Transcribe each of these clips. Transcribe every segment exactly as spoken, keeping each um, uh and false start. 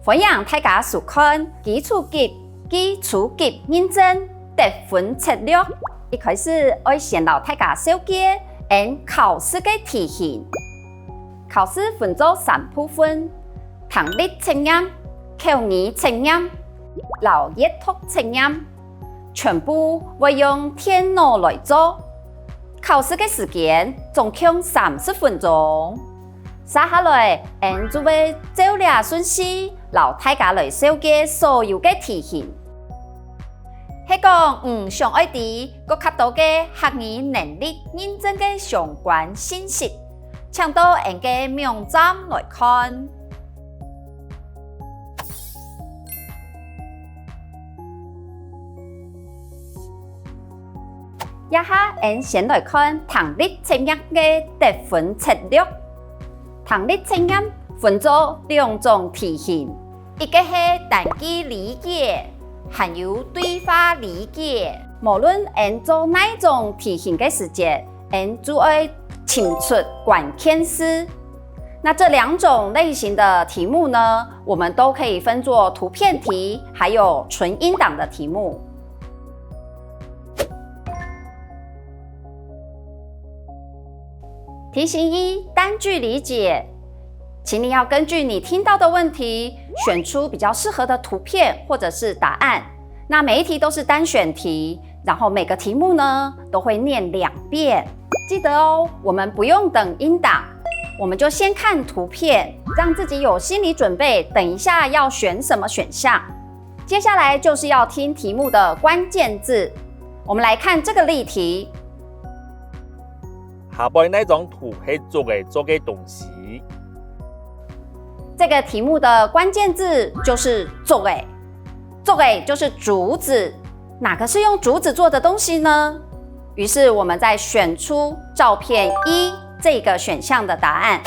歡迎大家收看基礎級、基礎級認證得分策略。一開始愛先摎大家紹介𫣆考試个題型。考試分做三部分：聽力測驗、口語測驗摎閱讀測驗，全部會用電腦來做。考試个時間總共三十分鐘。 續下來，𫣆就會照這順序摎大家來紹介所有个題型。係講你想愛知過較多个客語能力認證个相關信息，請到𫣆个網站來看。 這下，𫣆先來看聽力測驗个得分策略。聽力測驗分做兩種題型，一個係單句理解，還有對話理解。無論𫣆做哪種題型个時節，𫣆就愛尋出關鍵字。那這兩種類型的題目呢，我們都可以分作圖片題，還有純音檔的題目。 題型一，單句理解。請你要根據你聽到的問題，選出比較適合的圖片或者是答案。那每一題都是單選題，然後每個題目呢，都會念兩遍。記得哦，我們不用等音檔，我們就先看圖片，讓自己有心理準備，等一下要選什麼選項。 接下來就是要聽題目的關鍵字。我們來看這個例題。下背哪張圖係竹仔做个東西？這個題目的關鍵字就是竹仔，竹仔就是竹子，哪個是用竹子做的東西呢？於是我們再選出照片一這個選項的答案。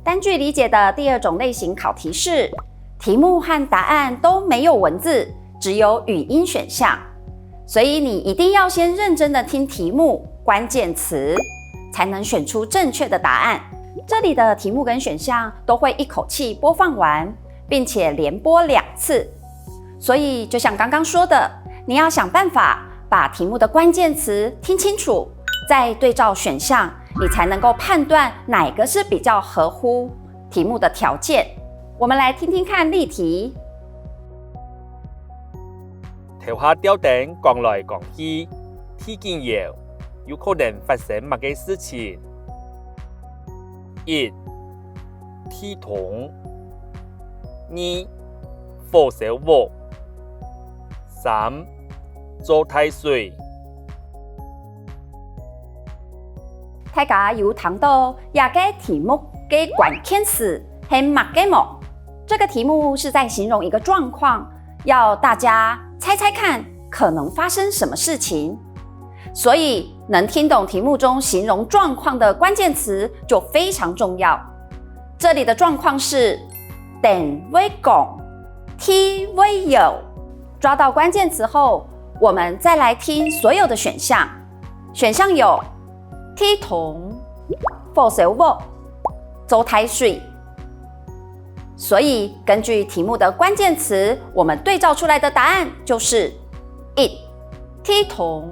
單句理解的第二種類型考題是，題目和答案都沒有文字，只有語音選項，所以你一定要先認真的聽題目、關鍵詞，才能選出正確的答案。這裡的題目跟選項都會一口氣播放完，並且連播兩次， 所以就像剛剛說的，你要想辦法把題目的關鍵詞聽清楚，再對照選項，你才能夠判斷哪個是比較合乎題目的條件。我們來聽聽看例題。頭下吊燈晃來晃去，地緊搖，有可能發生麼个事情？一、地動。 二、火燒屋。三、做大水。大家有聽到這個題目个關鍵詞係麼个無？這個題目是在形容一個狀況，要大家猜猜看可能發生什麼事情。 所以能聽懂題目中形容狀況的關鍵詞就非常重要。這裡的狀況是，電會晃，地會搖。抓到關鍵詞後，我們再來聽所有的選項。選項有地動、火燒屋、做大水。 所以根據題目的關鍵詞，我們對照出來的答案就是一、地動。